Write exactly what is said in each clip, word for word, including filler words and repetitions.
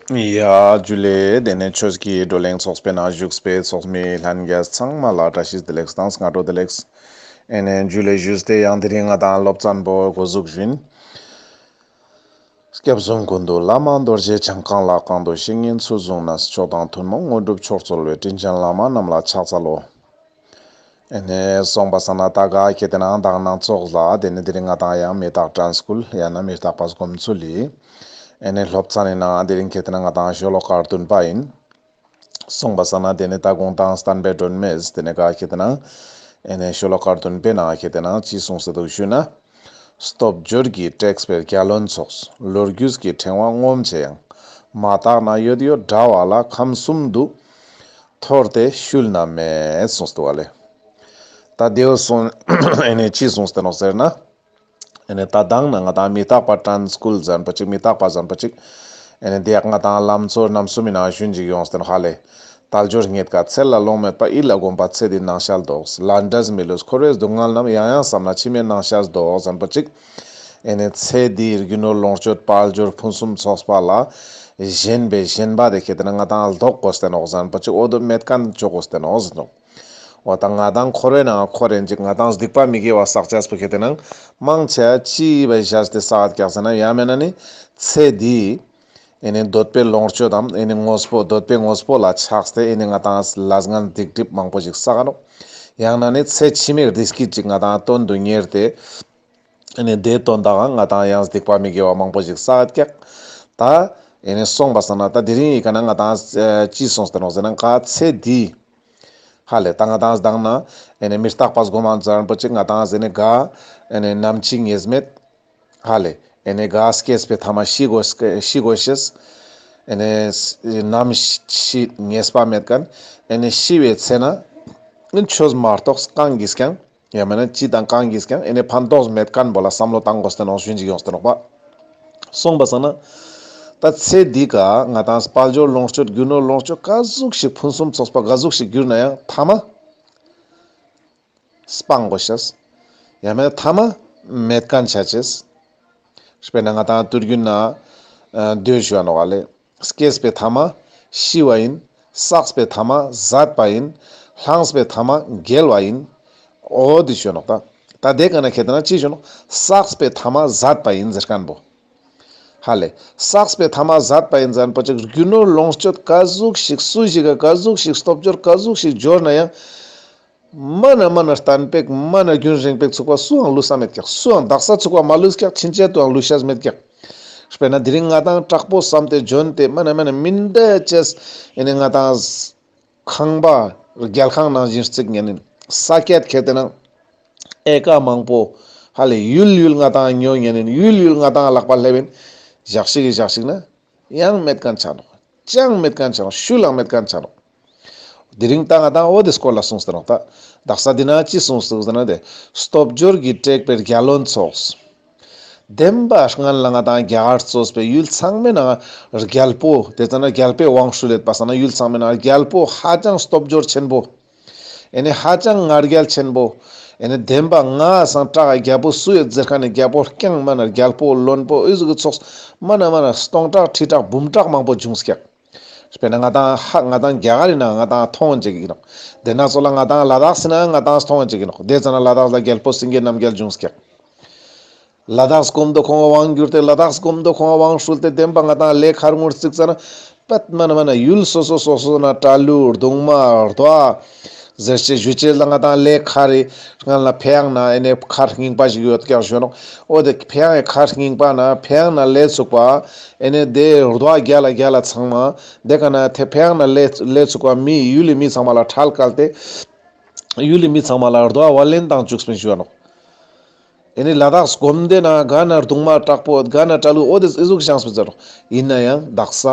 ཡ་ཇུ་ལེ། དེ་ནས་ཆོས་ཀྱི་བགྲོ་གླེང་ཚོགས་པའི་ནང་བཞུགས་པའི་ཚོགས་མི་ལྷན་རྒྱས་ཚང་མ་ལ་བཀྲ་ཤིས་བདེ་ལེགས་དང་སྔ་དྲོ་བདེ་ལེགས། ཨེ་ནས་ཇུ་ལེ་ཞུས་ཏེ་ཡང་དེ་རིང་ང་དང་སློབ་ཚན་པོ་འགོ་འཛུགས་ཞུ་ཡིན། སྐྱབས་གསུམ་ཀུན་འདུས་བླ་མ་རྡོ་རྗེ་འཆང་། གང་ལ་གང་འདུལ་བཤེས་གཉེན་ཚུལ་བཟུང་ནས། མཆོག་དང་ཐུན་མོང་དངོས་གྲུབ་མཆོག་སྩོལ་བའི། དྲིན་ཅན་བླ་མ་རྣམས་ལ་ཕྱག་འཚལ་ལོ། ཨེ་ནས་སོང་པ་སང་ན་ད་ག་ཁེ་ཏེ་ན་མདང་ནང་ཚོགས་ལ་དེ་ནས་དེ་རིང་ང་དང་ཡང་མི་རྟག་དྲན་སྐུལ་ཡང་ན་མི་རྟག་པ་སྒོམ་ཚུལ་ལི། ཨེ་ནས་སློབ་ཚན་ནི་ནང་དེ་རིང་ཁེ་ཏེ་ན་ང་དང་ཤོ་ལོ་ཀ་བདུན་པ་ཡིན། སོང་པ་སང་ན་དེ་ནས་ད་དགོངས་དང་བསྟན་པའི་སྒྲོན་མེ་དེ་ནས་ག་ཁེ་ཏེ་ན་ཨེ་ནས་ཤོ་ལོ་ཀ་བདུན་པའི་ནང་ཁེ་ཏེ་ན་ཅི་གསུངས་ཏེ་འདུག་ཞུ་ན། སྟོབས་འབྱོར་གྱིས་དྲེགས་པའི་རྒྱལ་བློན་ཚོགས། ལོ་རྒྱུས་ཀྱི་ཕྲེང་བ་རྔོམ་བྱེད་ཡང་། མ་དག་ན་ཡོད་ཡོད་འདྲ་བ་ལ། ཁམས་གསུམ་དུ་འཐོར་ཏེ་ཤུལ་ན་མེད། གསུངས་ཏེ་འདུག་པ་ལེ། ད་དེའོ་སོང་ཨེ་ནས་ཅི་གསུངས་ཏེ་ནོག་ཟེར་ན། ཨེ་ནས་ད་མདང་ནང་ང་དང་མི་རྟག་པ་དྲན་སྐུལ་ཟེར་མཁན་པོ་ཅིག་མི་རྟག་པ་ཟེར་མཁན་པོ་ཅིག་ཨེ་ནས་དེ་ང་དང་ལམ་གཙོ་རྣམ་གསུམ་མི་ནང་ཞུན་ཅིག་ཡོངས་ཏེ་ནོག་ཧ་ལེ། དལ་འབྱོར་རྙེད་དཀའ་ཚེ་ལ་ལོང་མེད་པ། ཡིད་ལ་གོམས་པ་ཚེ་འདིའི་སྣང་ཤས་ལྡོག། ལས་འབྲས་མི་བསླུ་འཁོར་བའི་སྡུག་བསྔལ་རྣམས། ཡང་ཡང་བསམ་ན་ཕྱི་མའི་སྣང་ཤས་ལྡོག་ཟེར་མཁན་པོ་ཅིག་ཨེ་ནས་ཚེ་འདིའི་རྒྱུ་ནོར་ལོངས་སྤྱོད་དཔལ་འབྱོར་ཕུན་སུམ་ཚོགས་པ་ལ་ཞེན་པའི་ཞེན་པ་དེ་ཁེ་ཏེ་ན་ང་དང་ལྡོག་དགོས་ཏེ་ནོག་ཟེར་མཁན་པོ་ཅིག་འོ་དོ་མེད་མཁན་བཅོ་དགོས་ཏེ་ནོག་ཟེར་ནོག་འོ་ད་ང་དང་འཁོར་བའི་ནང་འཁོར་རེན་ཅིག་ང་དང་སྡིག་པ་མི་དགེ་བ་བསགས་ཅེས་པོ་ཁེ་ཏེ་ན་མང་ཆེ་ཅི་བའི་ཞག་སྟེ་བསགས་ཀྱག་ཟེར་ན་ཡང་མེད་ན་ནི་ཚེ་འདིའི་ཨེ་ནས་འདོད་པའི་ལོངས་སྤྱོད་དམ་ཨེ་ནས་དངོས་པོ་འདོད་པའི་དངོས་པོ་ལ་ཆགས་ཏེ་ཨེ་ནས་ང་དང་ལས་ངན་སྡིག་སྒྲིབ་མང་པོ་ཞིག་བསགས་ནོག་ཡང་ན་ནི་ཚེ་ཕྱི་མའི་བདེ་སྐྱིད་ཅིག་ང་དང་དོན་དུ་གཉེར་ཏེ་ཨེ་ནས་དེའི་དོན་དག་ང་དང་ཡང་སྡིག་པ་མི་དགེ་བ་མང་པོ་ཞིག་བསགས་ཀྱག་ད་ཨེ་ནས་སོང་པ་སང་ན་ད་དེ་རིང་ཡི་ག་ན་ང་དང་ཅི་གསུངས་ཏེ་ནོག་ཟེར་ན་ག་ཚེ་འདིའི་ཧ་ལེ། ད་ང་དང་མདང་ན་ཨེ་ནས་མི་རྟག་པ་སྒོམ་མཁན་ཟེར་མཁན་པོ་ཅིག་ང་དང་ཟེར་ནས་ག་ཨེ་ནས་ནམ་འཆི་ངེས་མེད། ཧ་ལེ། ཨེ་ནས་ག་སྐྱེས་པའི་ཐ་མ་ཤི་དགོས་ཤི་དགོས་ཤེས། ཨེ་ནས་ནམ་འཆི་ངེས་པ་མེད་མཁན། ཨེ་ནས་ཤི་བའི་ཚེ་ན་ཆོས་མ་གཏོགས་གང་གིས་ཀྱང་ཡང་མེད་ན་ཅི་དང་གང་གིས་ཀྱང་ཨེ་ནས་ཕན་ཐོགས་མེད་མཁན་པོ་ལ་བསམ་བློ་བཏང་དགོས་ཏེ་ནོག་ཞུན་ཅིག་ཡོངས་ཏེ་ནོག་པ། སོང་པ་སང་ན་ད་ཚེ་འདི་ཀ་ང་དང་དཔལ་འབྱོར་ལོངས་སྤྱོད་རྒྱུ་ནོར་ལོངས་སྤྱོད་ག་ཟུག་ཞིག་ཕུན་སུམ་ཚོགས་པ་ག་ཟུག་ཞིག་གྱུར་ན་ཡང་ཐ་མ་སྤང་དགོས་ཤེས། ཡང་མེད་ན་ཐ་མ་མེད་མཁན་ཆ་ཅེས། དཔེར་ན་ང་དང་དུས་རྒྱུན་ན་ཨ་འདོད་ཞུ་བ་ནོག་ལེ། སྐྱེས་པའི་ཐ་མ་ཤི་བ་ཡིན། བསགས་པའི་ཐ་མ་ཟད་པ་ཡིན། བླངས་པའི་ཐ་མ་འགྱེལ་བ་ཡིན། འོ་དེ་ཞུ་ནོག་ད། ད་དེ་ཀ་ན་ཁེ་ཏེ་ན་ཅི་ཞུ་ནོག་བསགས་པའི་ཐ་མ་ཟད་པ་ཡིན་ཟེར་མཁན་པོ། ཧ་ལེ། བསགས་པའི་ཐ་མ་ཟད་པ་ཡིན་ཟེར་མཁན་པོ་ཅིག་རྒྱུ་ནོར་ལོངས་སྤྱོད་ག་ཟུག་ཞིག་སུ་ཞིག་ག་ག་ཟུག་ཞིག་སྟོབས་འབྱོར་ག་ཟུག་ཞིག་འབྱོར་ན་ཡང་མ་ན་མ་ན་བརྟན་པོ་མ་ན་རྒྱུན་རིང་པོ་ཚུགས་པ་སུའང་ལུས་ས་མེད་ཀྱག་སུའང་དག་ས་ཚུགས་པ་མ་ལུས་ཀྱག་ཕྱིན་ཆད་དུའང་ལུས་ཤེས་མེད་ཀྱག་དཔེར་ན་དེ་རིང་ང་དང་དྲག་པོ་བསམ་སྟེ་འཇོན་ཏེ་མ་ན་མ་ན་མི་འདྲ་ཅེས་ཨེ་ནས་ང་དང་ཁང་པ་རྒྱལ་ཁང་ནང་བཞིན་བརྩིགས་ཉན་ནིན། ས་ཀྱད་ཁེ་ཏེ་ན་ཨེ་ཀ་མང་པོ་ཧ་ལེ་ཡུལ་ཡུལ་ང་དང་ཉོ་ཉན་ནིན། ཡུལ་ཡུལ་ང་དང་ལག་པ་ལྷེབ་ཡིན། ཞག་ཞིག་གི་ཞག་ཞིག་ན་ཡང་མེད་མཁན་ཆ་ནོག་ཅང་མེད་མཁན་ཆ་ནོག་ཤུལ་ལང་མེད་མཁན་ཆ་ནོག་དེ་རིང་ད་ང་དང་འོ་དེ་སྐོར་ལ་གསུངས་ཏེ་ནོག་ད་དག་ས་དེ་ན་ཅི་གསུངས་ཏེ་ཟེར་ན་དེ་སྟོབས་འབྱོར་གྱིས་དྲེགས་པའི་རྒྱལ་བློན་ཚོགས། བདེན་པ་སྔན་ལ་ང་དང་རྒྱ་གར་གཙོས་པའི་ཡུལ་ཚང་མའི་ནང་རྒྱལ་པོ་དེ་ཙ་ན་རྒྱལ་པོའི་དབང་ཤུལ་ཡོད་པ་སང་ན་ཡུལ་ཚང་མའི་ནང་རྒྱལ་པོ་ཧ་ཅང་སྟོབས་འབྱོར་ཆེན་པོ། ཨེ་ནས་ཧ་ཅང་ང་རྒྱལ་ཆེན་པོ། ཨེ་ནས་བདེན་པ་ང་སང་དྲག་རྒྱལ་པོ་སུ་ཡོད་ཟེར་མཁན་ནི་རྒྱལ་པོ་རྐྱང་མ་ན་རྒྱལ་པོ་བློན་པོ་འི་ཟུག་གི་ཚོགས་མ་ན་མ་ན་སྟོང་ཕྲག་ཁྲི་ཕྲག་འབུམ་ཕྲག་མང་པོ་བྱུང་ཀྱག་དཔེར་ན་ང་དང་ཧ་ང་དང་རྒྱ་གར་ཡིན་ན་ང་དང་མཐོང་ཅིག་ཡིན་ནོག་དེ་ན་ཚོ་ལ་ང་དང་ལ་དྭགས་ཡིན་ན་ང་དང་མཐོང་ཅིག་ཡིན་ནོག་དེ་ཙ་ན་ལ་དྭགས་ལ་རྒྱལ་པོ་སེང་གེ་རྣམ་རྒྱལ་བྱུང་ཀྱག་ལ་དྭགས་སྒོམ་དུ་ཁོང་དབང་བསྒྱུར་ཏེ་ལ་དྭགས་སྒོམ་དུ་ཁོང་དབང་ཧྲུལ་ཏེ་བདེན་པ་ང་དང་ལས་མཁར་ངོས་བརྩིགས་ཙ་ན་པད་མ་ན་མ་ན་ཡུལ་སོ་སོ་སོ་སོ་ན་གྲྭ་ལུགས་གདུང་མ་རྡོ་ཟེར་ཅེས་ཞུ་ཅེས་ལ་ང་དང་ལས་མཁར་རི་སྔན་ལ་ཕེ་ཡང་ན་ཨེ་ནས་མཁར་རྙིང་པ་ཞིག་ཡོད་ཀྱག་ཞུ་ནོག་འོ་དེ་ཕེ་ཡང་ཡི་མཁར་རྙིང་པ་ན་ཕེ་ཡང་ན་ལས་ཚུགས་པ་ཨེ་ནས་དེ་རྡོ་རྒྱལ་ལ་རྒྱལ་ལ་ཚང་མ་དེ་ཀ་ན་དེ་ཕེ་ཡང་ན་ལས་ལས་ཚུགས་པ་མི་ཡུལ་ལི་མི་ཚང་མ་ལ་ཁྲལ་བཀལ་ཏེ་ཡུལ་ལི་མི་ཚང་མ་ལ་རྡོ་བ་ལེན་དང་བཅུག་སྤེན་ཞུ་ནོག་ཨེ་ནི་ལ་དྭགས་སྒོམ་སྡེ་ན་ག་ན་གདུང་མ་དྲག་པོ་ག་ན་གྲྭ་ལུགས་འོ་དེ་ཨི་ཟུག་ཤང་སྤེ་ཟེར་རོ། ཡིན་ན་ཡང་དག་ས་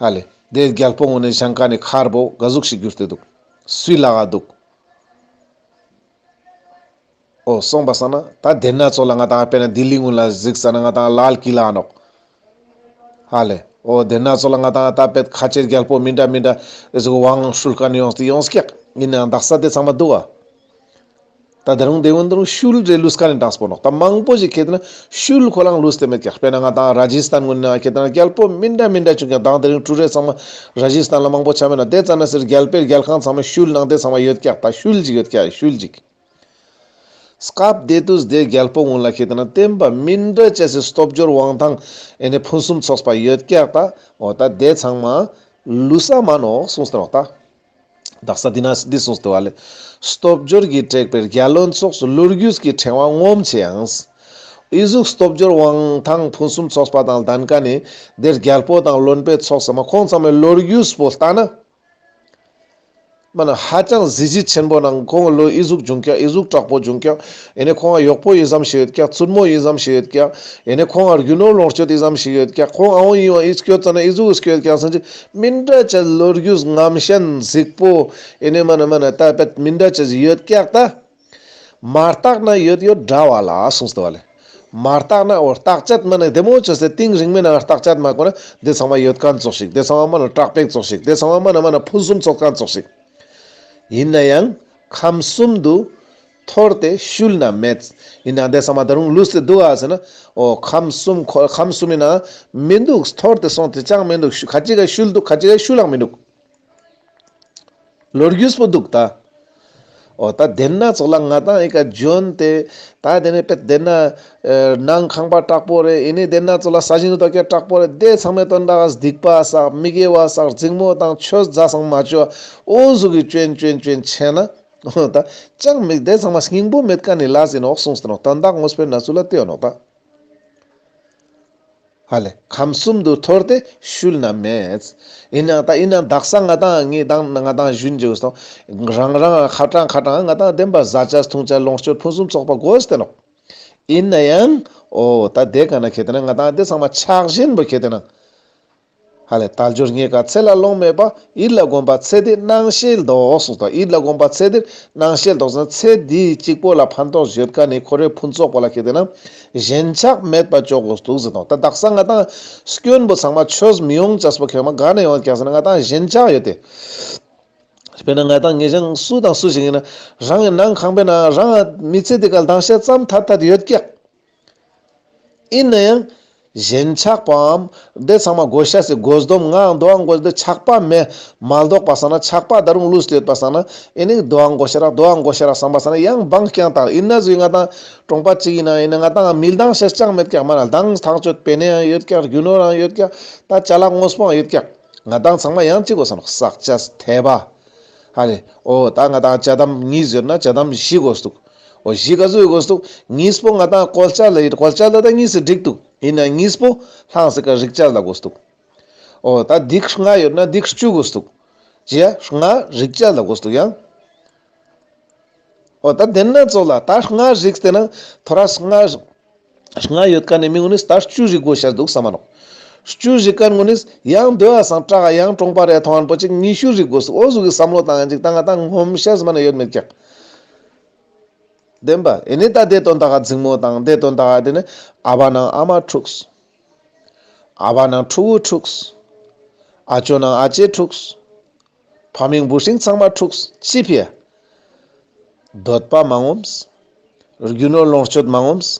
ཧ་ལེ་དེ་རྒྱལ་པོ་ངོ་ནས་ཞང་ཀ་ནི་མཁར་པོ་ག་ཟུག་ཞིག་གྱུར་ཏེ་འདུག་སུའི་ལག་ག་འདུག་འོ་སོང་པ་སང་ན་ད་དེ་ན་ཚོ་ལ་ང་དང་དཔེར་ན་ལྡི་ལི་ངུན་ལ་གཟིགས་ས་ན་ང་དང་ལཱལ་ཀི་ལ་ནོག་ཧ་ལེ། འོ་དེ་ན་ཚོ་ལ་ང་དང་ད་དཔེ་ཁ་ཆེ་རྒྱལ་པོ་མི་འདྲ་མི་འདྲ་ཨི་ཟུག་དབང་ཧྲུལ་མཁན་ཡོངས་ཏེ་ཡོངས་ཀྱག་ཡིན་ན་ཡང་དག་ས་དེ་ཚང་མ་འདུག་ག་ད་ད་རུང་དེ་ཀུན་ད་རུང་ཤུལ་རེ་ལུས་ཀ་ནི་དྲངས་པོ་ནོག། ད་མང་པོ་ཞིག་ཁེ་ཏེ་ན་ཤུལ་ཁོ་རང་ལུས་ཏེ་མེད་ཀྱག། དཔེར་ན་ང་དང་ར་ཇི་སྟན་ཀུན་ན་ཁེ་ཏེ་ན་རྒྱལ་པོ་མི་འདྲ་མི་འདྲ་བྱུང་ཀྱག། དང་དེ་རིང་ཀྲུ་རེ་ཚང་མ་ར་ཇི་སྟན་ལ་མང་པོ་ཆ་མེད་ན་དེ་ཙ་ན་ཟེར་རྒྱལ་པོའི་རྒྱལ་ཁང་ཚང་མ་ཤུལ་ནང་དེ་ཚང་མ་ཡོད་ཀྱག། ད་ཤུལ་ཅིག་ཡོད་ཀྱག། ཤུལ་ཅིག། སྐབས་དེ་དུས་དེ་རྒྱལ་པོ་ཀུན་ལ་ཁེ་ཏེ་ན་བསྟན་པ་མི་འདྲ་ཅེས་སི་སྟོབས་འབྱོར་དབང་ཐང་ཨེ་ནི་ཕུན་སུམ་ཚོགས་པ་ཡོད་ཀྱག། ད་འོ་ད་དེ་ཚང་མ་ལུས་ས་མ་ནོག་གསུངས་ཏེ་ནོག། ད་དག་ས་འདི་ན་འདི་གསུངས་ཏེ་བ་ལེ། སྟོབས་འབྱོར་གྱིས་དྲེགས་པའི་རྒྱལ་བློན་ཚོགས། ལོ་རྒྱུས་ཀྱི་ཕྲེང་བ་ངོམས་ཆེ་ཡང་། ཨི་ཟུག་སྟོབས་འབྱོར་དབང་ཐང་ཕུན་སུམ་ཚོགས་པ་དང་ལྡན་མཁན་ནི་དེ་རྒྱལ་པོ་དང་བློན་པོའི་ཚོགས་ཟེར་མ་ཁོང་ཚང་མའི་ལོ་རྒྱུས་པོ་ལྟ་ན། མ་ན་ཧ་ཅང་གཟི་བརྗིད་ཆེན་པོ་ནང་ཁོང་ལོ་ཨི་ཟུག་བྱུང་ཀྱག། ཨི་ཟུག་དྲག་པོ་བྱུང་ཀྱག། ཨེ་ནི་ཁོང་ང་གཡོག་པོ་ཨི་ཙམ་ཞིག་ཡོད་ཀྱག། བཙུན་མོ་ཨི་ཙམ་ཞིག་ཡོད་ཀྱག། ཨེ་ནི་ཁོང་ང་རྒྱུ་ནོར་ལོངས་སྤྱོད་ཨི་ཙམ་ཞིག་ཡོད་ཀྱག། ཁོང་ཨ་འོ་ཡིན་བ་ཨི་སྐྱོད་ཙ་ན་ཨི་ཟུག་སྐྱོད་ཀྱག་ཟེར་ཅིག་མི་འདྲ་ཅེས་ལོ་རྒྱུས་རྔམ་ཤེས་གཟིགས་པོ་ཨེ་ནི་མ་ན་མ་ན་ད་པད་མི་འདྲ་ཅེས་ཡོད་ཀྱག། ད་མ་བརྟགས་ན་ཡོད་ཡོད་འདྲ་བ་ལ་གསུངས་ཏེ་བ་ལེ། མ་བརྟགས་ན་འོ་བརྟག་དཔྱད་མ་ན་བདེ་མོ་བྱས་ཏེ་གཏིང་རིང་མོའི་ནང་བརྟག་དཔྱད་མ་གོ་ན་དེ་ཚང་མ་ཡོད་མཁན་ཙོགས་ཤིག། དེ་ཚང་མ་མ་ན་དྲག་པོ་ཙོགས་ཤིག། དེ་ཚང་མ་མ་ན་མ་ན་ཕུན་སུམ་ཚོགས་མཁན་ཙོགས་ཤིག། ཡིན་ན་ཡང་ཁམས་གསུམ་དུ་འཐོར་ཏེ་ཤུལ་ན་མེད། ཡིན་ན་དེ་ཚང་མ་ད་རུང་ལུས་ཏེ་འདུག་ག་ཟེར་ན། འོ་ཁམས་གསུམ་ཁོ་ཁམས་གསུམ་ཡིན་ན་མི་འདུག། འཐོར་ཏེ་སོང་སྟེ་ཅང་མི་འདུག། ཤུ་ཁ་ཅིག་ག་ཤུལ་འདུག། ཁ་ཅིག་ག་ཤུལ་ལའང་མི་འདུག། ལོ་རྒྱུས་པོ་འདུག་ད། འོ་ད་དེ་ན་ཙོགས་ལ་ང་དང་ཨི་ཀ་འཇོན་ཏེ་ད་དེ་ནས་པད་དེ་ན་ནང་ཁང་པ་དྲག་པོ་རེ་ཨེ་ནི་དེ་ན་ཙོགས་ལ་ས་ཞིང་དོ་ཀ་དྲག་པོ་རེ་དེ་ཚང་མའི་དོན་དག་སྡིག་པ་བསགས། མི་དགེ་བ་བསགས། འཛིང་མོ་དང་ཆོས་ཟ་སང་མ་བཅོ་འོ་ཟུག་གི་ཅོན་ཅོན་ཅོན་ཆེ་ན། འོ་ད་ཅང་མི་དེ་ཚང་མ་སྙིང་པོ་མེད་མཁན་ནི་ལས་ཡིན་ནོག་གསུངས་ཏེ་ནོག། དོན་དག་དངོས་པོའི་གནས་ཚུལ་ལ་དེ་ཡོད་ནོག་ད། ཧ་ལེ། ཁམས་གསུམ་དུ་འཐོར་ཏེ་ཤུལ་ན་མེད། ཡིན་ནའང་ད་ཡིན་ནའང་དག་ས་ང་དང་ངི་དང་ང་དང་ཞུན་འཇུག་སོང་། རང་རང་ཁ་གྲངས་ཁ་གྲངས་ང་དང་བདེན་པ་ཟ་ཆས་འཐུང་ཆས་ལོངས་སྤྱོད་ཕུན་སུམ་ཚོགས་པ་དགོས་ཏེ་ནོག། ཡིན་ན་ཡང་འོ་ད་དེ་ག་ན་ཁེ་ཏེ་ན་ང་དང་དེ་ཚང་མ་ཆགས་ཞེན་པོ་ཁེ་ཏེ་ན། ཧ་ལེ། དལ་འབྱོར་རྙེད་དཀའ་ཚེ་ལ་ལོང་མེད་པ། ཡིད་ལ་གོམས་པ་ཚེ་འདིར་སྣང་ཤས་ལྡོག་གསུངས་ཏོ། ཡིད་ལ་གོམས་པ་ཚེ་འདིར་སྣང་ཤས་ལྡོག་ཟེར་ན་ཚེ་འདི་གཅིག་པོ་ལ་ཕན་ཐོགས་ཡོད་མཁན་ནི་འཁོར་བའི་ཕུན་ཚོགས་པོ་ལ་ཁེ་ཏེ་ན་ཞེན་ཆགས་མེད་པ་ཅོ་དགོས་འདུག་ཟེར་ཏོ། ད་དག་ས་ང་དང་སྐྱོན་པོ་ཚང་མ་ཆོས་མི་ཡོང་ཅེས་པོ་ཁེ་མ་ག་ནས་ཡོང་ཀྱག་ཟེར་ན་ང་དང་ཞེན་ཆགས་ཡོད་དེ། དཔེར་ན་ང་དང་ངེ་ཞང་སུ་དང་སུ་ཞིག་ཡིན་ན་རང་གི་ནང་ཁང་པའི་ནང་རང་མི་ཚེ་འདི་ཀ་ལྡང་ཤས་ཙམ་ཐད་ཐད་ཡོད་ཀྱག། ཡིན་ན་ཡང་ཞེན་ཆགས་པའམ་དེ་ཚང་མ་དགོས་ཤས་སི་དགོས་སྡོམ་ང་འདུའང་དགོས་ཏེ་ཆགས་པ་མེད་མ་ལྡོག་པ་སང་ན་ཆགས་པ་ད་རུང་ལུས་ཏེ་ཡོད་པ་སང་ན་ཨེ་ནི་འདུའང་དགོས་ཤ་རག་འདུའང་དགོས་ཤ་རག་བསམ་པ་སང་ན་ཡང་བང་རྐྱང་བཏང་། ཡིན་ན་ཟུག་ང་དང་གྲོང་པ་གཅིག་ཡིན་ན་ཡིན་ན་ང་དང་མི་ལྡང་ཤས་ཅང་མེད་ཀྱག། མ་ན་ལྡང་ཐག་ཆོད་པེ་ནེ་ཡང་ཡོད་ཀྱག། རྒྱུ་ནོར་ཡང་ཡོད་ཀྱག། ད་ཅ་ལག་དངོས་པོའང་ཡོད་ཀྱག། ང་དང་ཚང་མ་ཡང་གཅིག་དགོས་ས་ནོག། བསགས་ཅེས་དད་པ། ཧ་ལེ། འོ་ད་ང་དང་ཅ་དམ་གཉིས་ཡོད་ན་ཅ་དམ་བཞི་དགོས་འདུག། འོ་བཞི་ག་ཟུག་དགོས་འདུག། གཉིས་པོ་ང་དང་བཀོལ་ཅེས་ལ་ཡིན། བཀོལ་ཅེས་ལ་ད་གཉིས་སི་འགྲིག་འདུག། ཡིན་ན་གཉིས་པོ་ལྷང་སི་ཀ་རིག་ཅེས་ལ་དགོས་འདུག། འོ་ད་སྡིག་ལྔ་ཡོད་ན་སྡིག་བཅུ་དགོས་འདུག། ཅི་ཡ་ལྔ་རིག་ཅེས་ལ་དགོས་འདུག་ཡང་། འོ་ད་དེ་ན་ཙོགས་ལ་ད་ལྔ་རིག་སྟེ་ན་ཐོ་རས་ལྔ་ལྔ་ཡོད་མཁན་ནི་མི་ངོ་ནི་ད་བཅུ་རིག་དགོས་ཤ་འདུག་བསམ་མ་ནོག། བཅུ་རིག་མཁན་ངོ་ནི་ཡང་འདོད་པ་སང་དྲག་ཡང་གྲོང་པ་རེ་མཐོང་མཁན་པོ་ཅིག་ཉི་ཤུ་རིག་དགོས་འདུག། འོ་ཟུག་གི་བསམ་བློ་བཏང་ཡིན་ཅིག་ད་ང་དང་ངོམས་ཤས་མ་ན་ཡོད་མེད་ཀྱག། བདེན་པ་ཨེ་ནི་ད་དེ་དོན་དག་ག་འཛིང་མོ་དང་དེ་དོན་དག་ག་དེ་ནི་ཨ་བ་ནང་ཨ་མ་འཁྲུགས། ཨ་བ་ནང་ཕྲུ་གུ་འཁྲུགས། ཨ་ཅོ་ནང་ཨ་ཅེ་འཁྲུགས། ཕ་མིང་བུ་སྲིང་ཚང་མ་འཁྲུགས། ཅི་ཕི་ཡ། འདོད་པ་མ་ངོམས། རྒྱུ་ནོར་ལོངས་སྤྱོད་མ་ངོམས།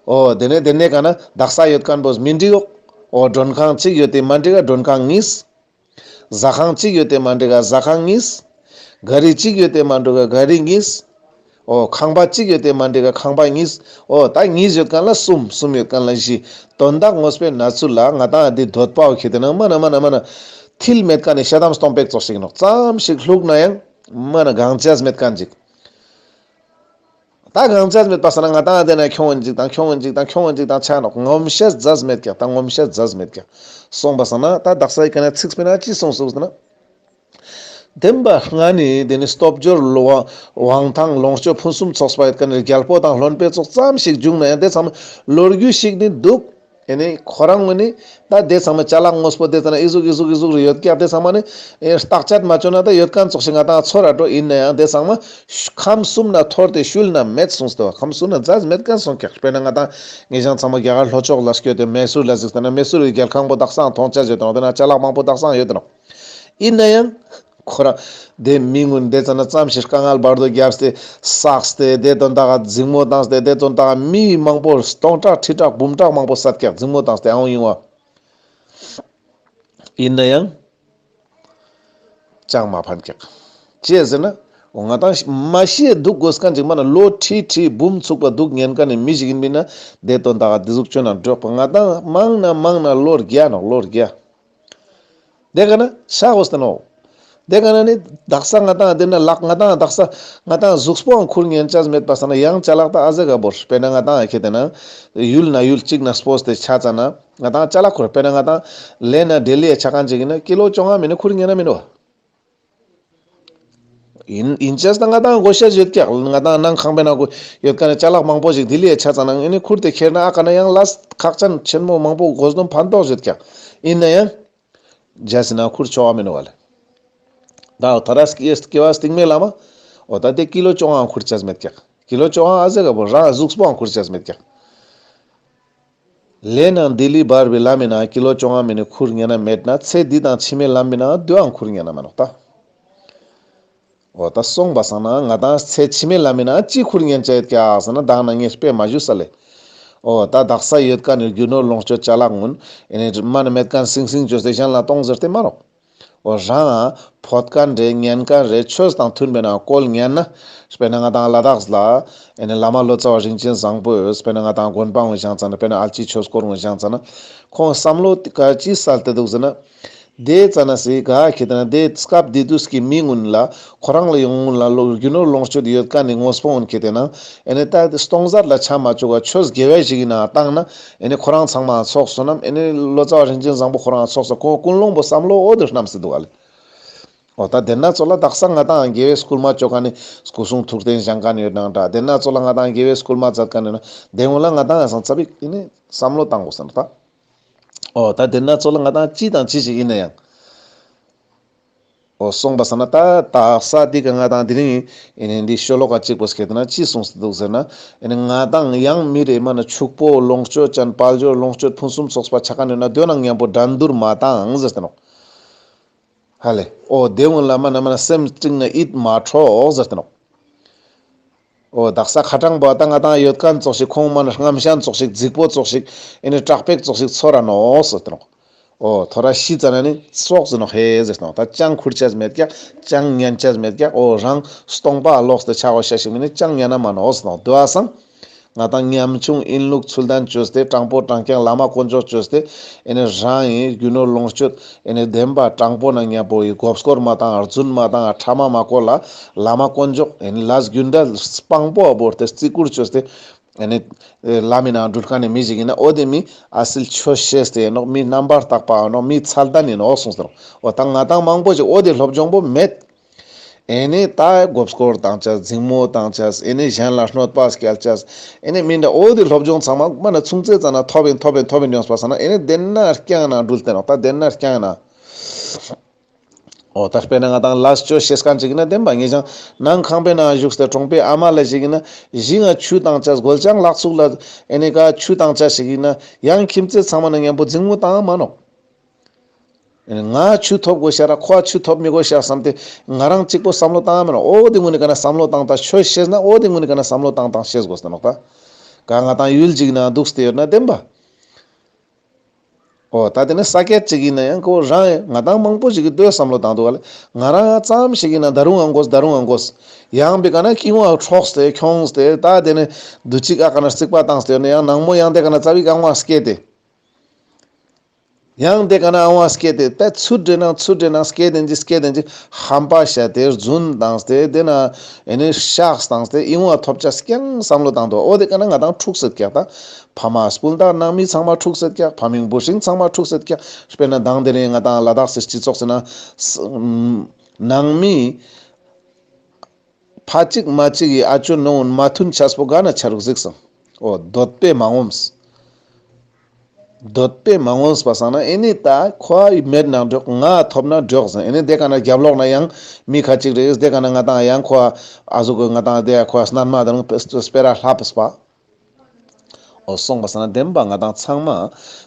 འོ་དེ་ནས་དེ་ནས་ག་ན་དག་ས་ཡོད་མཁན་པོ་མི་འགྲིག་ཡོག། འོ་མགྲོན་ཁང་གཅིག་ཡོད་དེ་མ་འགྲིག་ག་མགྲོན་ཁང་གཉིས། ཟ་ཁང་གཅིག་ཡོད་དེ་མ་འགྲིག་ག་ཟ་ཁང་གཉིས། ག་རི་གཅིག་ཡོད་དེ་མ་འགྲིག་ག་ག་རི་གཉིས། འོ་ཁང་པ་གཅིག་ཡོད་དེ་མ་འགྲིག་ག་ཁང་པ་གཉིས། འོ་ད་གཉིས་ཡོད་མཁན་ལ་གསུམ། གསུམ་ཡོད་མཁན་ལ་བཞི། དོན་དག་དངོས་པོའི་གནས་ཚུལ་ལ་ང་དང་འདི་འདོད་པའོ་ཁེ་ཏེ་ན་མ་ན་མ་ན་མ་ན་མཐིལ་མེད་མཁན་ནི་ཤ་དམ་སྟོང་པེག་ཙོགས་ཤིག་ནོག། ཙམ་ཞིག་ལྷུག་ན་ཡང་མ་ན་གང་ཅེས་མེད་མཁན་ཅིག། ད་གང་ཅེས་མེད་པ་སང་ན་ང་དང་དེ་ན་ཁྱོང་ཡིན་ཅིག་དང་ཁྱོང་ཡིན་ཅིག་དང་ཁྱོང་ཡིན་ཅིག་དང་ཆ་ནོག། ངོམས་ཤེས་ཛས་མེད་ཀྱག། ད་ངོམས་ཤེས་ཛས་མེད་ཀྱག། སོང་པ་སང་ན་ད་དག་ས་ཡི་ཀ་ན་ཚིག་སྤེ་ན་ཅི་སོང་སོང་ཟེར་ན། བདེན་པ་ལྔ་ནི་དེ་ནི་སྟོབས་འབྱོར་ལོ་དབང་ཐང་ལོངས་སྤྱོད་ཕུན་སུམ་ཚོགས་པ་ཡོད་མཁན་ནི་རྒྱལ་པོ་དང་བློན་པོའི་ཚོགས་ཙམ་ཞིག་བྱུང་ན་ཡང་དེ་ཚང་མ་ལོ་རྒྱུས་ཤིག་ནི་འདུག། ཨེ་ནི་ཁོ་རང་ངོས་ནི་ད་དེ་ཚང་མ་ཅ་ལག་དངོས་པོ་དེ་ཚང་ན་ཨི་ཟུག་ཨི་ཟུག་ཨི་ཟུག་རེ་ཡོད་ཀྱག། དེ་ཚང་མ་ནི་ཨེ་བརྟག་དཔྱད་མ་བཅོས་ན་ད་ཡོད་མཁན་ཙོགས་ཤིག་ང་དང་ཚོར་ར་འགྲོ། ཡིན་ན་ཡང་དེ་ཚང་མ་ཤུ་ཁམས་གསུམ་ན་འཐོར་ཏེ་ཤུལ་ན་མེད་གསུངས་ཏེ་བ། ཁམས་གསུམ་ན་ཛས་མེད་མཁན་སོང་ཀྱག། དཔེར་ན་ང་དང་ངེ་ཞང་ཚང་མ་རྒྱ་གར་ལྷོ་ཕྱོགས་ལ་སྐྱོད་དེ་མེ་སུར་ལ་གཟིགས་ཏེ་ན་མེ་སུར་རི་རྒྱལ་ཁང་པོ་དག་སང་མཐོང་ཆ་ཡོད་དེ་ནོག། དེ་ན་ཅ་ལག་མང་པོ་དག་སང་ཡོད་དེ་ནོག། ཡིན་ན་ཡང་ ཁོ་རང་དེ་མི་ངུན་དེ་ཙ་ན་ཙམ་ཞིག་དཀའ་ངལ་བར་དོ་རྒྱབ་སྟེ་བསགས་ཏེ་དེ་དོན་དག་འཛིང་མོ་བཏང་སྟེ་དེ་དོན་དག་མི་མང་པོ་སྟོང་ཕྲག་ཁྲི་ཕྲག་འབུམ་ཕྲག་མང་པོ་བསད་ཀྱག་འཛིང་མོ་བཏང་སྟེ་ཨང་ཡོང་བ། ཡིན་ན་ཡང་ཅང་མ་ཕན་ཀྱག་ཅི་ཟེར་ན། འོ་ང་ཏང་མ་ཤི་འདུག་དགོས་མཁན་ཅིག་མ་ན་ལོ་ཁྲི་ཁྲི་འབུམ་ཚུགས་པ་འདུག་ཉན་མཁན་ནི་མི་ཞིག་ཡིན་པ་ན་དེ་དོན་དག་འདི་ཟུག་བཅོས་ན་འགྲོགས་པ་ང་ཏང་མང་ན་མང་ན་ལོ་བརྒྱ་ནོག་ལོ་བརྒྱ། དེ་ག་ན་ཤ་འོ་སྟེ་ནོ། དེ་ག་ན་ནི་དག་ས་ང་ཏང་དེ་ན་ལག་ང་ཏང་དག་ས་ང་ཏང་གཟུགས་པོའང་ཁུར་ཉན་ཆ་མེད་པ་ས་ན་ཡང་ཅ་ལག་ད་ཨ་ཟེ་ག་བོར་དཔེར་ན་ང་ཏང་ཁེ་དེ་ན་ཡུལ་ན་ཡུལ་གཅིག་ན་སྤོས་ཏེ་ཆ་ཙ་ན་ང་ཏང་ཅ་ལག་ཁུར་དཔེར་ན་ང་ཏང་ལེ་ན་ལྡི་ལི་ཡ་ཆ་མཁན་ཅིག་ཡིན་ན་ཀི་ལོ་བཅོ་ལྔ་མིན་ན་ཁུར་ཉན་ན་མིན་ནོ། ཡིན་ཡིན་ཅེས་ད་ང་ཏང་དགོས་ཤེས་ཡོད་ཀྱག་ང་ཏང་ནང་ཁང་པའི་ནང་གོ་ཡོད་ཀ་ནས་ཅ་ལག་མང་པོ་ཞིག་ལྡི་ལི་ཡ་ཆ་ཙ་ན་ཨེ་ནི་ཁུར་དེ་ཁྱེར་ན་ཨ་ཀ་ན་ཡང་ལས་ཁག་ཅན་ཆེན་མོ་མང་པོ་དགོས་དོན་ཕན་ཐོགས་ཡོད་ཀྱག་ཡིན་ན་ཡང་རྒྱ་སི་ན་ཁུར་ཆོག་ག་མིན་ནོ་བ་ལེ། ད་ཐ་ར་སྐྱེ་སྐྱེ་བ་སྟིང་མའི་ལ་མ་འོ་ད་དེ་ཀི་ལོ་བཅོ་ལྔའང་ཁུར་ཆ་མེད་ཀྱག་ཀི་ལོ་བཅོ་ལྔ་ཨ་ཟེ་ག་བོ་རང་གཟུགས་པོའང་ཁུར་ཆ་མེད་ཀྱག་ལེ་ན་ལྡི་ལི་བར་བའི་ལམ་མི་ན་ཀི་ལོ་བཅོ་ལྔ་མི་ནི་ཁུར་ཉན་ན་མེད་ན་ཚེ་འདི་དང་ཕྱི་མའི་ལམ་མི་ན་དུའང་ཁུར་ཉན་ན་མ་ནོག་ད། འོ་ད་སོང་པ་སང་ན་ང་ཏང་ཚེ་ཕྱི་མའི་ལམ་མི་ན་ཅི་ཁུར་ཉན་ཆ་ཡོད་ཀྱག་ཟེར་ན་ད་ང་ན་ངས་དཔེ་མ་ཞུས་ས་ལེ། འོ་ད་དག་ས་ཡོད་ཀ་ནི་རྒྱུ་ནོར་ལོངས་སྤྱོད་ཅ་ལག་ངུན་ཨེ་ནི་མ་ན་མེད་མཁན་སིང་སིང་བཅོས་ཏེ་གཞན་ལ་གཏོང་ཟེར་ཏེ་མ་ནོག་འོ་རང་ཕོད་མཁན་རེ་ཉན་མཁན་རེ་ཆོས་དང་མཐུན་པའི་ནང་བཀོལ་ཉན་ན། དཔེར་ན་ང་ཏང་ལ་དྭགས་ལ་ཨེ་ནི་བླ་མ་ལོ་ཙཱ་བ་རིན་ཆེན་བཟང་པོས་དཔེར་ན་ང་ཏང་དགོན་པ་ངོ་བཞེངས་ཙ་ན་དཔེར་ན་ཨལ་ཅི་ཆོས་འཁོར་ངོ་བཞེངས་ཙ་ན་ཁོང་བསམ་བློ་ག་ཅི་སལ་ཏེ་འདུག་ཟེར་ན། དེ་ཙ་ན་སི་ག་ཁེ་དེ་ན་དེ་སྐབས་དེ་དུས་ཀྱི་མི་ངུན་ལ་ཁོ་རང་ལ་ཡོང་ངུན་ལ་ལོ་རྒྱུ་ནོར་ལོངས་སྤྱོད་ཡོད་མཁན་ནི་དངོས་པོ་ངུན་ཁེ་དེ་ན་ཨེ་ནི་ད་སྟོང་ཟད་ལ་ཆ་མ་བཅུག་ག་ཆོས་དགེ་བའི་ཞིག་ཡིན་ན་བཏང་ན། ཨེ་ནི་ཁོ་རང་ཚང་མ་ཚོགས་སོ་ནམ། ཨེ་ནི་ལོ་ཙཱ་བ་རིན་ཆེན་བཟང་པོ་ཁོ་རང་ཚོགས་སོ་ཁོང་ཀུན་སློང་པོ་བསམ་བློ་འོ་དེ་རྣམས་སེ་འདུག་ག་ལེ། འོ་ད་དེ་ན་ཚོ་ལ་དག་ས་ང་ཏང་དགེ་བའི་སྐུལ་མ་བཅོ་མཁན་ནི་སྐུ་གསུང་ཐུགས་རྟེན་བཞེངས་མཁན་ཡོད་ནང་འདྲ་དེ་ན་ཚོ་ལ་ང་ཏང་དགེ་བའི་སྐུལ་མ་མཛད་མཁན་ཡོད་ན་དེ་ངོ་ལ་ང་ཏང་ཡང་སང་ཚ་བིག་ཨེ་ནི་བསམ་བློ་བཏང་དགོས་ཟེར་ན་ད། འོ་ད་དེ་ན་ཚོ་ལ་ང་ཏང་ཅི་དང་ཅི་ཞིག་ཡིན་ན་ཡང་། འོ་སོང་པ་སང་ན་ད་དག་ས་འདི་ག་ང་ཏང་དེ་རིང་ཨེ་ནི་འདི་ཤོ་ལོ་ཀ་གཅིག་པོ་སྐད་དེ་ན་ཅི་གསུངས་སེ་འདུག་ཟེར་ན། ཨེ་ནི་ང་ཏང་ཡང་མི་རེ་མ་ན་ཕྱུག་པོ་ལོངས་སྤྱོད་ཅན་དཔལ་འབྱོར་ལོངས་སྤྱོད་ཕུན་སུམ་ཚོགས་པ་ཆ་མཁན་ཡོད་ན་དོན་ནང་མཉམ་པོ་འགྲན་བསྡུར་མ་བཏང་ཟེར་ཏེ་ནོག་ཧ་ལེ། འོ་དེ་ངུན་ལ་མ་ན་མ་ན་སེམས་སྤྲིང་ན་ཡིད་མ་འཕྲོག་ཟེར་ཏེ་ནོག་འོ་དག་ས་ཁ་གྲངས་པོ་ད་ང་ཏང་ཡོད་མཁན་ཙོགས་ཤིག་ཁོང་མ་ན་རྔམ་ཤན་ཙོགས་ཤིག་རྫིག་པོ་ཙོགས་ཤིག་ཨེ་ནི་དྲག་པེག་ཙོགས་ཤིག་ཚོར་ར་ནོག་ཟེར་ཏེ་ནོག་འོ་ཐོ་ར་ཤི་ཙ་ན་ནི་སོག་ཟེར་ནོག་ཧེ་ཟེར་ཏེ་ནོག་ད་ཅང་ཁུར་ཆ་མེད་ཀྱག་ཅང་ཉན་ཆ་མེད་ཀྱག་འོ་རང་སྟོང་པ་ལོག་སྟེ་ཆ་བོ་ཤ་ཞིག་མིན་ནི་ཅང་ཉན་ན་མ་ནོག་ཟེར་ཏེ་ནོག་དེ་བ་སང་། ང་ཏང་ཉམ་ཆུང་ཨིན་ལུགས་ཚུལ་ལྡན་བཅོས་ཏེ་དྲང་པོ་དྲང་རྐྱང་བླ་མ་དཀོན་མཆོག་བཅོས་ཏེ་ཨེ་ནི་རང་ཡིན་རྒྱུ་ནོར་ལོངས་སྤྱོད་ཨེ་ནི་ལྡན་པ་དྲང་པོ་ན་མཉམ་པོ་ཡི་མགོ་སྐོར་མ་བཏང་རྫུན་མ་བཏང་ཕྲ་མ་མ་བཀོལ་ལ་བླ་མ་དཀོན་མཆོག་ཨེ་ནི་ལས་རྒྱུ་འབྲས་སྤང་པོ་བོར་ཏེ་བརྩི་བཀུར་བཅོས་ཏེ་ཨེ་ནི་ལམ་མི་ནང་འགྲུལ་མཁན་ནི་མི་ཞིག་ཡིན་ན་འོ་དེ་མི་ཨ་སིལ་ཆོས་ཤེས་ཏེ་ཡིན་ནོག་མི་རྣམ་པར་དག་པ་ཡིན་ནོག་མི་ཚད་ལྡན་ཡིན་ནོག་གསུངས་ཏེ་ནོག་འོ་ད་ང་ཏང་མང་པོ་ཞིག་འོ་དེ་སློབ་སྦྱོང་པོ་མེད། ཨེ་ནི་ད་མགོ་སྐོར་བཏང་ཆས་འཛིང་མོ་བཏང་ཆས་ཨེ་ནི་གཞན་ལ་གནོད་པ་སྐྱལ་ཆས་ཨེ་ནི་མི་འདྲ་འོ་དེ་སློབ་སྦྱོང་ཚང་མ་མ་ན་ཆུང་ཙེ་ཙ་ན་ཐོབ་ཡིན་ཐོབ་ཡིན་ཐོབ་ཡིན་ཡོངས་པ་སང་ན་ཨེ་ནི་དེ་ན་རྐྱང་ན་འགྲུལ་ཏེ་ནོག་ད་དེ་ན་རྐྱང་ན། འོ་ད་དཔེར་ན་ང་ཏང་ལས་ཆོས་ཤེས་མཁན་ཅིག་ཡིན་ན་བདེན་པ་ངེད་ཅང་ནང་ཁང་པའི་ནང་བཞུགས་ཏེ་གྲོང་པའི་ཨ་མ་ལ་ཞིག་ཡིན་ན་གཞི་ང་ཆུ་བཏང་ཆས་སྒོ་ལྕང་ལག་ཚུགས་ལ་ཨེ་ནི་ག་ཆུ་བཏང་ཆས་ཞིག་ཡིན་ན་ཡང་ཁྱིམ་མཚེས་ཚང་མ་ན་མཉམ་པོ་འཛིང་མོ་བཏང་མ་ནོག་ང་ཆུ་ཐོབ་དགོས་ཤ་ར་ཁོ་ཆུ་ཐོབ་མི་དགོས་ཤ་བསམ་སྟེ་ང་རང་གཅིག་པོ་བསམ་བློ་བཏང་མེད་ན། འོ་དེ་ངུན་ནི་ཀ་ན་བསམ་བློ་བཏང་ད་ཆོས་ཤེས་ན་འོ་དེ་ངུན་ནི་ཀ་ན་བསམ་བློ་བཏང་བཏང་ཤེས་དགོས་ཟེར་ནོག་ད། ག་ང་ཏང་ཡུལ་གཅིག་ན་འདུག་སྟེ་ཡོད་ན་བདེན་པ། འོ་ད་དེ་ནི་ས་ཀྱད་གཅིག་ཡིན་ན་ཡང་ཁོ་རང་ང་ཏང་མང་པོ་ཞིག་གི་དོ་བསམ་བློ་བཏང་འདུག་ག་ལེ། ང་རང་ཙམ་ཞིག་ཡིན་ན་ད་རུང་ཨང་དགོས་ད་རུང་ཨང་དགོས། ཡང་བི་ཀ་ན་ཀི་ཝང་འཕྲོགས་ཏེ་ཁྱོངས་ཏེ་ད་དེ་ནི་དུ་ཅིག་ཨ་ཀ་ན་རྩིག་པ་བཏང་སྟེ་ཡོད་ན་ཡང་ནང་མོ་ཡང་དེ་ཀ་ན་ཙ་བིག་ཨང་བ་སྐྱེས་ཏེ། ཡང་དེ་ཀ་ན་ཨང་བ་སྐྱེས་ཏེ་ད་ཚུར་འདྲེ་ནང་ཚུར་འདྲེ་ནང་སྐྱེས་ཏེ་ཅི་སྐྱེས་ཏེ་ཅི་ཧམ་པ་བཤད་དེ་རྫུན་བཏང་སྟེ་དེ་ན་ཨེ་ནི་ཤགས་བཏང་སྟེ་ཨིན་བ་ཐོབ་ཆ་རྐྱང་བསམ་བློ་བཏང་འདུག་འོ་དེ་ཀ་ན་ང་ཏང་འཁྲུགས་སེད་ཀྱག་ད། ཕ་མ་སྤུན་ཟླ་ནང་མི་ཚང་མ་འཁྲུགས་སེད་ཀྱག་ཕ་མིང་བུ་སྲིང་ཚང་མ་འཁྲུགས་སེད་ཀྱག་དཔེར་ན་དང་དེ་རིང་ང་ཏང་ལ་དྭགས་སི་སྤྱི་ཚོགས་སི་ན་ནང་མི་ཕ་གཅིག་མ་གཅིག་གི་ཨ་ཅོ་ནོ་མ་མཐུན་ཆས་པོ་ག་ན་ཆ་རུག་གཟིགས་སང་། འོ་འདོད་པས་མ་ངོམས། འདོད་པས་མ་ངོམས་པ་སང་ན་ཨེ་ནི་ད་ཁོ་མེད་ན་འགྲོགས་ང་ཐོབ་ན་འགྲོགས་ཟེར། ཨེ་ནི་དེ་ཀ་ན་རྒྱབ་ལོག་ན་ཡང་མི་ཁ་ཅིག་རེད། དེ་ཀ་ན་ང་ཏང་ཡང་ཁོ་ཨ་ཟུག་གི་ང་ཏང་དེ་ཁོ་སྣན་མ་དང་སྤེ་ར་ལྷབ་པ། འོ་སོང་པ་སང་ན་བདེན་པ་ང་དང་ཚང་མ་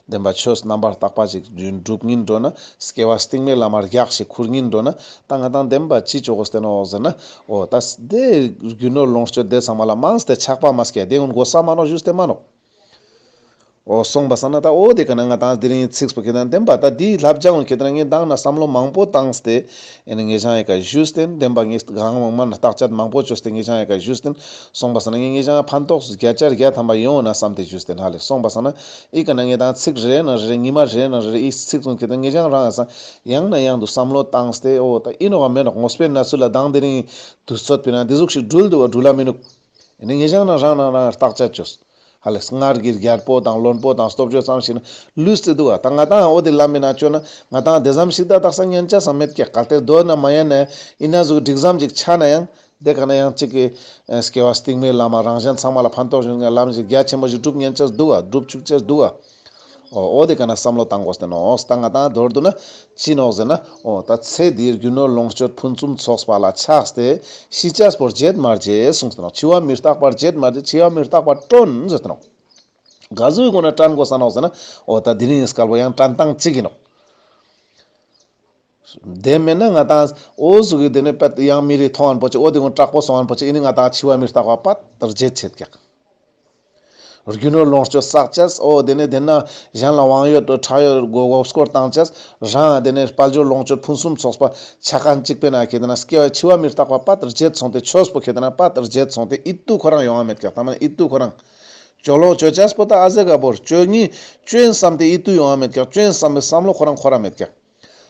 བདེན་པ་ཆོས་རྣམ་པར་དག་པ་ཅིག་སྒྲུབ་སྙིང་འདོད་ན། སྐྱེ་བ་སྟིང་མའི་ལམ་མ་རྒྱགས་ཤིག་ཁུར་སྙིང་འདོད་ན། ད་ང་དང་བདེན་པ་ཅི་ཅོ་གོས་ཏེ་ནོག་ཟེར་ན། འོ་ད་དེ་རྒྱུ་ནོར་ལོངས་སྤྱོད་དེ་ཚང་མ་ལ་མངས་ཏེ་ཆགས་པ་མ་སྐྱེ་དེ་ཀུན་གོ་ས་མ་ནོག་ཞུས་ཏེ་མ་ནོག་འོ་སོང་པ་སང་ན་ད་འོ་དེ་ཀ་ན་ང་དང་དེ་རིང་ཚིགས་པོ་ཁེ་ཏེ་ན་བདེན་པ་ད་དེའི་བསླབ་བྱ་ཀུན་ཁེ་ཏེ་ན་ངས་མདང་ན་བསམ་བློ་མང་པོ་བཏང་སྟེ། ཨེ་ནི་ངེ་ཅང་ཡི་ཀ་ཞུས་ཏེ་ན་བདེན་པ་ངས་གང་མང་མང་ན་བརྟག་དཔྱད་མང་པོ་ཅོས་ཏེ་ངེ་ཅང་ཡི་ཀ་ཞུས་ཏེ་ན། སོང་པ་སང་ན་ངེ་ངེ་ཅང་ཕན་ཐོགས་བརྒྱ་ཆ་བརྒྱ་ཐམ་པ་ཡོང་ན་བསམ་སྟེ་ཞུས་ཏེ་ན་ཧ་ལེ། སོང་པ་སང་ན་ཨི་ཀ་ན་ངས་མདང་ཚིག་རེ་ན་རེ་ཉི་མ་རེ་ན་རེ་ཨི་ཚིག་ཀུན་ཁེ་ཏེ་ན་ངེ་ཅང་རང་ཡང་ན་ཡང་དུ་བསམ་བློ་བཏང་སྟེ། འོ་ད་ཨིན་ནོག་ག་མེན་ནོག་ངོས་པོའི་ན་ཚུལ་ལ་མདང་དེ་རིང་དུས་ཚོད་པོའི་ནང་དེ་ཟུག་ཞིག་འགྲུལ་འདུག་བ་འགྲུལ་ལ་མི་ནུག་ཨེ་ནི་ངེ་ཅང་ན་རང་ན་རང་བརྟག་དཔྱད་ཅོས། ཧ་ལེ་སྔར་གྱི་རྒྱལ་པོ་དང་བློན་པོ་དང་སྟོབས་ཆོས་ཙམ་ཞིག་ན་ལུས་ཏེ་འདུག་བ། ད་ང་དང་འོ་དེ་ལམ་མི་ན་ཅོ་ན་ང་དང་དེ་ཙམ་ཞིག་ད་དག་ས་ཉན་ཆ་ས་མེད་ཀྱག་གལ་ཏེ་དོ་ན་མ་ཡན་ན་ཨི་ན་ཟུག་འགྲིག་ཙམ་ཅིག་ཆ་ན་ཡང་། དེ་ཀ་ན་ཡང་ཅིག་གི་ཨེ་སྐྱེ་བ་སྟིང་མའི་ལམ་མ་རང་གཞན་ཚང་མ་ལ་ཕན་ཐོགས་ཞིག་ལམ་ཞིག་རྒྱ་ཆེན་པོ་ཞིག་སྒྲུབ་ཉན་ཆ་འདུག་བ། སྒྲུབ་བཅུག་ཆ་འདུག་བ། འོ་འོ་དེ་ཀ་ན་བསམ་བློ་བཏང་དགོས་ཏེ་ནོག་ད་ང་དང་མདོར་བསྡུ་ན་ཅི་ནོག་ཟེར་ན། འོ་ད་ཚེ་འདིའི་རྒྱུ་ནོར་ལོངས་སྤྱོད་ཕུན་སུམ་ཚོགས་པ་ལ་ཆགས་ཏེ་ཤི་ཆས་པོ་བརྗེད་མ་བརྗེད་གསུངས་ཏེ་ནོག་འཆི་བ་མི་རྟག་པ་བརྗེད་མ་བརྗེད། འཆི་བ་མི་རྟག་པ་དྲན་ཟེར་ཏེ་ནོག་ག་ཟུག་གི་སྒོ་ན་དྲན་དགོས་ས་ནོག་ཟེར་ན། འོ་ད་དེ་རིང་སྐལ་བོ་ཡང་དྲན་སྟངས་གཅིག་ཡིན་ནོག་དེ་མེད་ན་ང་དང་འོ་ཟུག་གི་དེ་ནས་པད་ཡང་མི་རེ་མཐོང་ཨན་པོ་ཅིག་འོ་དེ་ཀུན་དྲག་པོ་སོང་ཨན་པོ་ཅིག་ཨི་ནི་ང་དང་འཆི་བ་མི་རྟག་པ་པད་བརྗེད་ཆེད་ཀྱག་རྒྱུ་ནོར་ལོངས་སྤྱོད་བསགས་ཅས། འོ་དེ་ནས་དེ་ན་གཞན་ལ་དབང་ཡོད་དོ་ཕྲག་ཡོད་མགོ་མགོ་སྐོར་བཏང་ཅས། རང་དེ་ནས་དཔལ་འབྱོར་ལོངས་སྤྱོད་ཕུན་སུམ་ཚོགས་པ་ཆ་མཁན་གཅིག་པའི་ན་ཁེ་ཏེ་ན་སྐྱེ་བ་འཆི་བ་མི་རྟག་པ་པད་བརྗེད་སོང་སྟེ་ཆོས་པོ་ཁེ་ཏེ་ན་པད་བརྗེད་སོང་སྟེ་ཨིད་དུ་ཁོ་རང་ཡོང་བ་མེད་ཀྱག་ད་མ་ན་ཨིད་དུ་ཁོ་རང་ཅོ་ལོ་ཅོ་ཅས་པོ་ད་ཨ་ཟེ་ག་བོར་ཅོ་ཉི་ཅོ་ཨིན་བསམ་སྟེ་ཨིད་དུ་ཡོང་བ་མེད་ཀྱག་ཅོ་ཨིན་བསམ་པའི་བསམ་བློ་ཁོ་རང་འཁོར་ར་མེད་ཀྱག་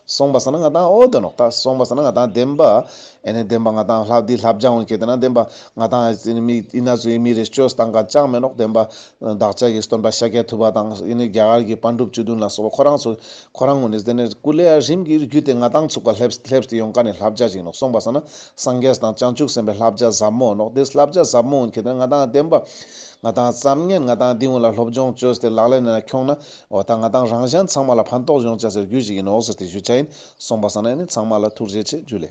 སོང་པ་སང་ན་ང་དང་འོ་དེ་ནོག་ད་སོང་པ་སང་ན་ང་དང་བདེན་པ། ཨེ་ནི་བདེན་པ་ང་དང་ལྷ་འདི་ལྷ་བྱང་འོན་ཁེ་ཏེ་ན་བདེན་པ་ང་དང་ཨེ་ནི་མི་ཨི་ན་ཟུག་ཨི་མི་རེ་ཅོས་བཏང་ག་ཅང་མེད་ནོག་བདེན་པ་བདག་ཅག་གི་སྟོན་པ་ཤཱཀྱ་ཐུབ་པ་དང་ཨེ་ནི་རྒྱ་གར་གྱི་པཎ་གྲུབ་བཅུ་བདུན་ལ་སོགས་པ་ཁོ་རང་ཚོ་ཁོ་རང་ངོ་ནས་དེ་ནས་ཀུ་ལེ་ཡ་རིམ་གྱིས་བརྒྱུད་དེ་ང་དང་ཚུགས་པ་སླེབས་སླེབས་ཏེ་ཡོང་མཁན་ནི་ལྷ་བྱ་ཞིག་ནོག་སོང་པ་སང་ན་སངས་རྒྱས་དང་བྱང་ཆུབ་སེམས་དཔའི་ལྷ་བྱ་ཟབ་མོ་ནོག་དེ་ལྷ་བྱ་ཟབ་མོ་འོན་ཁེ་ཏེ་ན་ང་དང་བདེན་པ་ང་དང་ཙམ་ངན་ང་དང་འདི་ངོ་ལ་སློབ་སྦྱོང་ཅོས་ཏེ་ལག་ལེན་ན་ཁྱོང་ན། འོ་ད་ང་དང་རང་གཞན་ཚང་མ་ལ་ཕན་ཐོགས་ཡོང་ཅེས་སི་རྒྱུ་ཞིག་ཡིན་ནོག་ཟེར་ཏེ་ཞུ་ཆ་ཡིན། སོང་པ་སང་ན་ནི་ཚང་མ་ལ་ཐུགས་རྗེ་ཆེ། འཇུ་ལེ།